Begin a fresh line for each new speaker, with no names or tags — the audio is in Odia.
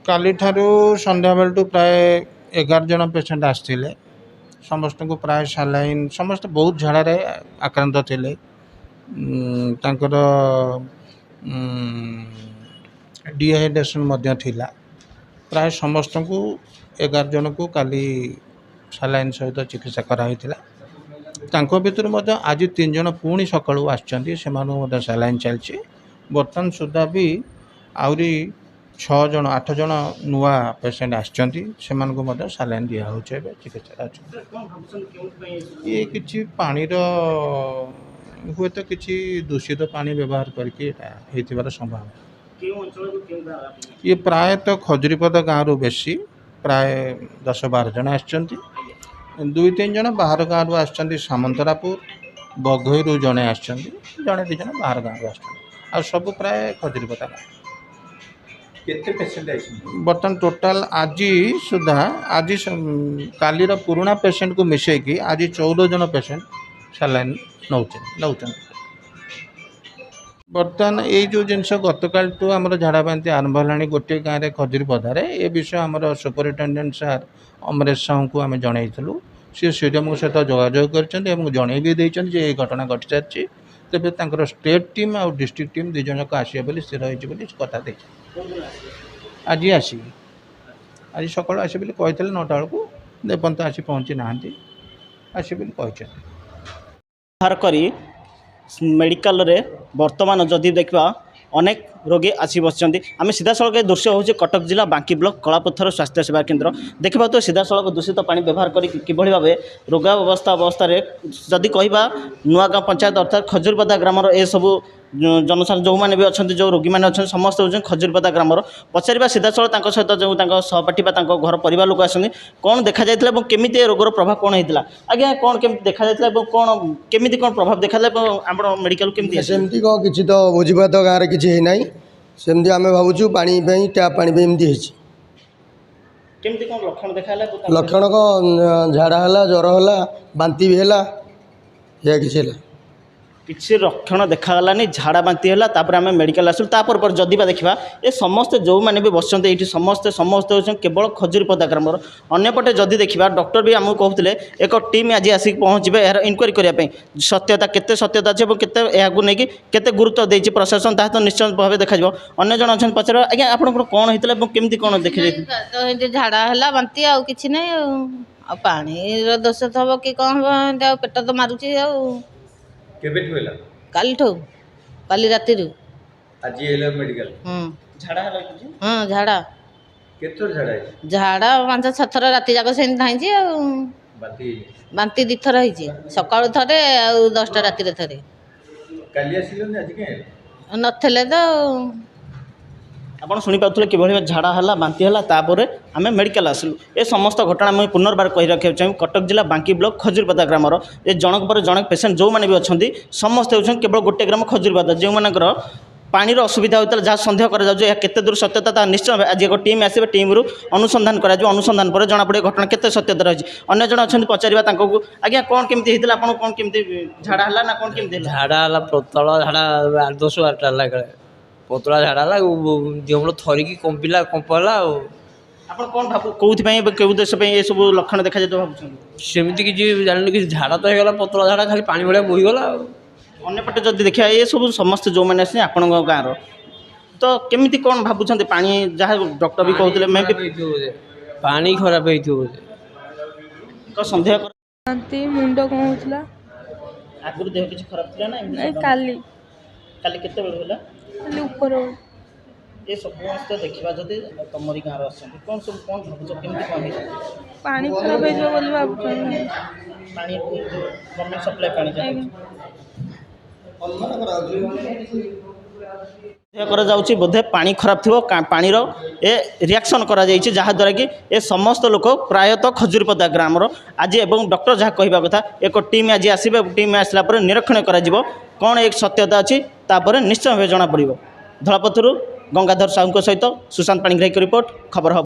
କାଲିଠାରୁ ସନ୍ଧ୍ୟାବେଳଠୁ ପ୍ରାୟ 11 ଜଣ ପେସେଣ୍ଟ ଆସିଥିଲେ। ସମସ୍ତଙ୍କୁ ପ୍ରାୟ ସାଲାଇନ୍, ସମସ୍ତେ ବହୁତ ଝାଡ଼ାରେ ଆକ୍ରାନ୍ତ ଥିଲେ। ତାଙ୍କର ଡିହାଇଡ୍ରେସନ୍ ମଧ୍ୟ ଥିଲା। ପ୍ରାୟ ସମସ୍ତଙ୍କୁ 11 ଜଣଙ୍କୁ କାଲି ସାଲାଇନ୍ ସହିତ ଚିକିତ୍ସା କରାହେଇଥିଲା। ତାଙ୍କ ଭିତରୁ ମଧ୍ୟ ଆଜି 3 ଜଣ ପୁଣି ସକାଳୁ ଆସିଛନ୍ତି, ସେମାନଙ୍କୁ ମଧ୍ୟ ସାଲାଇନ୍ ଚାଲିଛି। ବର୍ତ୍ତମାନ ସୁଦ୍ଧା ବି ଆହୁରି 6 ଜଣ 8 ଜଣ ନୂଆ ପେସେଣ୍ଟ ଆସିଛନ୍ତି, ସେମାନଙ୍କୁ ମଧ୍ୟ ସାଲାଇନ୍ ଦିଆହେଉଛି, ଏବେ ଚିକିତ୍ସାରେ ଅଛନ୍ତି। ଇଏ କିଛି ପାଣିର ହୁଏତ କିଛି ଦୂଷିତ ପାଣି ବ୍ୟବହାର କରିକି ଏଇଟା ହେଇଥିବାର ସମ୍ଭାବନା। ଇଏ ପ୍ରାୟତଃ ଖଜୁରୀପଦା ଗାଁରୁ ବେଶୀ, ପ୍ରାୟ 10-12 ଜଣ ଆସିଛନ୍ତି। 2-3 ଜଣ ବାହାର ଗାଁରୁ ଆସିଛନ୍ତି, ସାମନ୍ତରାପୁର ବଘଇରୁ ଜଣେ ଆସିଛନ୍ତି, ଜଣେ 2 ଜଣ ବାହାର ଗାଁରୁ ଆସିଛନ୍ତି, ଆଉ ସବୁ ପ୍ରାୟ ଖଜୁରୀପଦା ଗାଁ।
କେତେ ପେସେଣ୍ଟ ଆସିଛନ୍ତି
ବର୍ତ୍ତମାନ ଟୋଟାଲ ଆଜି ସୁଦ୍ଧା? ଆଜି କାଲିର ପୁରୁଣା ପେସେଣ୍ଟକୁ ମିଶାଇକି ଆଜି 14 ଜଣ ପେସେଣ୍ଟ ସାଲାଇନ୍ ନେଉଛନ୍ତି। ବର୍ତ୍ତମାନ ଏଇ ଯେଉଁ ଜିନିଷ ଗତକାଲିଠୁ ଆମର ଝାଡ଼ା ବାନ୍ତି ଆରମ୍ଭ ହେଲାଣି ଗୋଟିଏ ଗାଁରେ ଖଜୁରୀପଦାରେ, ଏ ବିଷୟ ଆମର ସୁପରିଟେଣ୍ଡେଣ୍ଟ ସାର୍ ଅମରେଶ ସାହୁଙ୍କୁ ଆମେ ଜଣାଇଥିଲୁ। ସିଏ ଶ୍ରୀରାମଙ୍କ ସହିତ ଯୋଗାଯୋଗ କରିଛନ୍ତି ଏବଂ ଜଣାଇ ବି ଦେଇଛନ୍ତି ଯେ ଏଇ ଘଟଣା ଘଟିସାରିଛି। ତେବେ ତାଙ୍କର ଷ୍ଟେଟ୍ ଟିମ୍ ଆଉ ଡିଷ୍ଟ୍ରିକ୍ଟ ଟିମ୍ 2 ଜଣ ଯାକ ଆସିବେ ବୋଲି ସ୍ଥିର ହେଇଛି ବୋଲି କଥା ଦେଇଛନ୍ତି। ଆଜି ଆସିବେ, ଆଜି ସକାଳୁ ଆସିବେ ବୋଲି କହିଥିଲେ 9ଟା ବେଳକୁ, ଏପର୍ଯ୍ୟନ୍ତ ଆସି ପହଞ୍ଚି ନାହାନ୍ତି, ଆସିବେ ବୋଲି କହିଛନ୍ତି।
ବ୍ୟବହାର କରି ମେଡ଼ିକାଲରେ ବର୍ତ୍ତମାନ ଯଦି ଦେଖିବା, ଅନେକ ରୋଗୀ ଆସି ବସିଛନ୍ତି। ଆମେ ସିଧାସଳଖ ଏ ଦୃଶ୍ୟ ହେଉଛି କଟକ ଜିଲ୍ଲା ବାଙ୍କି ବ୍ଲକ କଳାପଥର ସ୍ୱାସ୍ଥ୍ୟ ସେବା କେନ୍ଦ୍ର। ଦେଖିପାରୁଥିବେ ସିଧାସଳଖ ଦୂଷିତ ପାଣି ବ୍ୟବହାର କରି କିଭଳି ଭାବେ ରୋଗା ଅବସ୍ଥାରେ ଯଦି କହିବା, ନୂଆଗାଁ ପଞ୍ଚାୟତ ଅର୍ଥାତ୍ ଖଜୁରପଦା ଗ୍ରାମର ଏସବୁ ଜନସାଧାରଣ ଯେଉଁମାନେ ବି ଅଛନ୍ତି, ଯେଉଁ ରୋଗୀମାନେ ଅଛନ୍ତି, ସମସ୍ତେ ହେଉଛନ୍ତି ଖଜୁରପଦା ଗ୍ରାମର। ପଚାରିବା ସିଧାସଳଖ ତାଙ୍କ ସହିତ ଯେଉଁ ତାଙ୍କ ସହପାଠୀ ବା ତାଙ୍କ ଘର ପରିବାର ଲୋକ ଆସନ୍ତି, କ'ଣ ଦେଖାଯାଇଥିଲା ଏବଂ କେମିତି ଏ ରୋଗର ପ୍ରଭାବ କ'ଣ ହେଇଥିଲା। ଆଜ୍ଞା, କ'ଣ କେମିତି ଦେଖାଯାଇଥିଲା ଏବଂ କ'ଣ କେମିତି କ'ଣ ପ୍ରଭାବ ଦେଖାଯାଇଥିଲା ଏବଂ ଆପଣ ମେଡ଼ିକାଲ କେମିତି ଆସିଲେ?
ସେମିତି କ'ଣ କିଛି ତ ଭୋଜିଭାତ ଗାଁରେ କିଛି ହେଇନାହିଁ। ସେମିତି ଆମେ ଭାବୁଛୁ ପାଣି ପାଇଁ, ଟ୍ୟାପ୍ ପାଣି ପାଇଁ ଏମିତି ହେଇଛି।
କେମିତି କ'ଣ ଲକ୍ଷଣ ଦେଖାହେଲା?
ଲକ୍ଷଣ କ'ଣ, ଝାଡ଼ା ହେଲା, ଜ୍ୱର ହେଲା, ବାନ୍ତି ବି ହେଲା, ଏଇଆ କିଛି ହେଲା।
କିଛି ଲକ୍ଷଣ ଦେଖାଗଲାନି, ଝାଡ଼ା ବାନ୍ତି ହେଲା, ତାପରେ ଆମେ ମେଡ଼ିକାଲ ଆସିଲୁ। ତାପରେ ପରେ ଯଦି ବା ଦେଖିବା, ଏ ସମସ୍ତେ ଯେଉଁମାନେ ବି ବସିଛନ୍ତି ଏଇଠି, ସମସ୍ତେ ହେଉଛନ୍ତି କେବଳ ଖଜୁରୀପଦା ଗ୍ରାମର। ଅନ୍ୟପଟେ ଯଦି ଦେଖିବା, ଡକ୍ଟର ବି ଆମକୁ କହୁଥିଲେ ଏକ ଟିମ୍ ଆଜି ଆସିକି ପହଞ୍ଚିବେ ଏହାର ଇନକ୍ୱାରି କରିବା ପାଇଁ, ସତ୍ୟତା କେତେ ସତ୍ୟତା ଅଛି ଏବଂ କେତେ ଏହାକୁ ନେଇକି କେତେ ଗୁରୁତ୍ୱ ଦେଇଛି ପ୍ରଶାସନ, ତାହା ତ ନିଶ୍ଚୟ ଭାବେ ଦେଖାଯିବ। ଅନ୍ୟ ଜଣେ ଅଛନ୍ତି, ପଚାରିବା। ଆଜ୍ଞା, ଆପଣଙ୍କର କ'ଣ ହେଇଥିଲା ଏବଂ କେମିତି କ'ଣ ଦେଖାଯାଇଥିଲା?
ତ ଏମିତି ଝାଡ଼ା ହେଲା, ବାନ୍ତି, ଆଉ କିଛି ନାହିଁ। ଆଉ ପାଣିର ଦୋଷ ତ ହେବ କି କ'ଣ ହେବ ଏମିତି, ଆଉ ପେଟ ତ ମାରୁଛି ଆଉ।
କେବେଠୁ ହେଲା?
କାଲିଠୁ, କାଲି ରାତିରୁ।
ଆଜି ହେଲା ମେଡ଼ିକାଲ?
ହଁ।
ଝାଡ଼ା ହେଲା କିଛି?
ହଁ, ଝାଡ଼ା।
କେତେଥର ଝାଡ଼ା ହେଇଛି?
ଝାଡ଼ା 5-6 ଥର, ରାତି ଯାକ ସେମିତି ଧାଇଁଛି ଆଉ।
ବାନ୍ତି?
ବାନ୍ତି 2 ଥର ହେଇଛି, ସକାଳୁ ଥରେ ଆଉ 10ଟା ରାତିରେ ଥରେ।
କାଲି ଆସିଲନି, ଆଜି କାଇଁ ହେଲା?
ନଥିଲେ ତ ଆଉ।
ଆପଣ ଶୁଣିପାରୁଥିଲେ କିଭଳି ଭାବେ ଝାଡ଼ା ହେଲା, ବାନ୍ତି ହେଲା, ତାପରେ ଆମେ ମେଡ଼ିକାଲ ଆସିଲୁ। ଏ ସମସ୍ତ ଘଟଣା ମୁଁ ପୁନର୍ବାର କହି ରଖିବାକୁ ଚାହିଁବି, କଟକ ଜିଲ୍ଲା ବାଙ୍କି ବ୍ଲକ ଖଜୁରୀପଦା ଗ୍ରାମର ଏ ଜଣକ ପରେ ଜଣେ ପେସେଣ୍ଟ ଯେଉଁମାନେ ବି ଅଛନ୍ତି, ସମସ୍ତେ ହେଉଛନ୍ତି କେବଳ ଗୋଟେ ଗ୍ରାମ ଖଜୁରୀପଦା, ଯେଉଁମାନଙ୍କର ପାଣିର ଅସୁବିଧା ହେଉଥିଲା, ଯାହା ସନ୍ଦେହ କରାଯାଉଛି। ଏହା କେତେ ଦୂର ସତ୍ୟତା, ତାହା ନିଶ୍ଚୟ ଭାବେ ଆଜି ଏକ ଟିମ୍ ଆସିବେ, ଟିମ୍ରୁ ଅନୁସନ୍ଧାନ କରାଯିବ। ଅନୁସନ୍ଧାନ ପରେ ଜଣାପଡ଼ିବ ଘଟଣା କେତେ ସତ୍ୟତା ରହିଛି। ଅନ୍ୟ ଜଣେ ଅଛନ୍ତି, ପଚାରିବା ତାଙ୍କୁ। ଆଜ୍ଞା, କ'ଣ କେମିତି ହେଇଥିଲା? ଆପଣ କ'ଣ କେମିତି ଝାଡ଼ା ହେଲା ନା କ'ଣ କେମିତି ହେଲା?
ଝାଡ଼ା ହେଲା, ପତଳା ଝାଡ଼ା। 10, 12ଟା ହେଲା କାଳେ ପତଳା ଝାଡ଼ା ହେଲା, ଦେହ ମୁଣ୍ଡ ଥରିକି କମ୍ପିଲା, କମ୍ପ ହେଲା ଆଉ।
ଆପଣ କ'ଣ ଭାବୁ, କେଉଁଥିପାଇଁ ଏବେ କେଉଁ ଦେଶ ପାଇଁ ଏସବୁ ଲକ୍ଷଣ ଦେଖାଯାଉଥିବ ଭାବୁଛନ୍ତି?
ସେମିତି କିଛି ଜାଣିନି, କିଛି ଝାଡ଼ା ତ ହେଇଗଲା, ପତଳା ଝାଡ଼ା, ଖାଲି ପାଣି ଭଳିଆ ବୋହିଗଲା ଆଉ।
ଅନ୍ୟପଟେ ଯଦି ଦେଖିବା, ଏସବୁ ସମସ୍ତେ ଯେଉଁମାନେ ଆସିଛନ୍ତି ଆପଣଙ୍କ ଗାଁର, ତ କେମିତି କ'ଣ ଭାବୁଛନ୍ତି? ପାଣି ଯାହା ଡକ୍ଟର ବି କହୁଥିଲେ ମେ ବି
ଖରାପ ହେଇଥିବ ବୋଧେ, ପାଣି ଖରାପ ହେଇଥିବ ବୋଧେ।
ଏକ ସନ୍ଦେହ
ବାନ୍ତି, ମୁଣ୍ଡ କ'ଣ ହେଉଥିଲା।
ଆଗରୁ ଦେହ କିଛି ଖରାପ ଥିଲା ନା ଏମିତି
ନାଇଁ।
ସଡନ?
କାଲି।
କାଲି କେତେବେଳେ ହେଲା?
କାଲି ଉପର।
ଏ ସମସ୍ତେ ଦେଖିବା ଯଦି ତମରି ଗାଁର ଆସିଛନ୍ତି, କ'ଣ ସବୁ କ'ଣ ଭାବୁଛ, କେମିତି କ'ଣ ହେଇଛି?
ପାଣି ଖରାପ ହେଇଯିବ ବୋଲି ଭାବୁଛନ୍ତି।
ପାଣି ଯେଉଁ ଗଭର୍ଣ୍ଣମେଣ୍ଟ ସପ୍ଲାଏ ପାଣି ଯାହା
ଆଜ୍ଞା।
ସନ୍ଦେହ କରାଯାଉଛି ବୋଧେ ପାଣି ଖରାପ ଥିବ, ପାଣିର ଏ ରିଆକ୍ସନ୍ କରାଯାଇଛି, ଯାହାଦ୍ୱାରା କି ଏ ସମସ୍ତ ଲୋକ ପ୍ରାୟତଃ ଖଜୁରୀପଦା ଗ୍ରାମର ଆଜି। ଏବଂ ଡକ୍ଟର ଯାହା କହିବା କଥା, ଏକ ଟିମ୍ ଆଜି ଆସିବେ। ଟିମ୍ ଆସିଲା ପରେ ନିରୀକ୍ଷଣ କରାଯିବ, କ'ଣ ଏକ ସତ୍ୟତା ଅଛି, ତାପରେ ନିଶ୍ଚୟ ଭାବେ ଜଣାପଡ଼ିବ। ଧଳାପଥରରୁ ଗଙ୍ଗାଧର ସାହୁଙ୍କ ସହିତ ସୁଶାନ୍ତ ପାଣିଗ୍ରାହୀଙ୍କ ରିପୋର୍ଟ, ଖବର ହବ।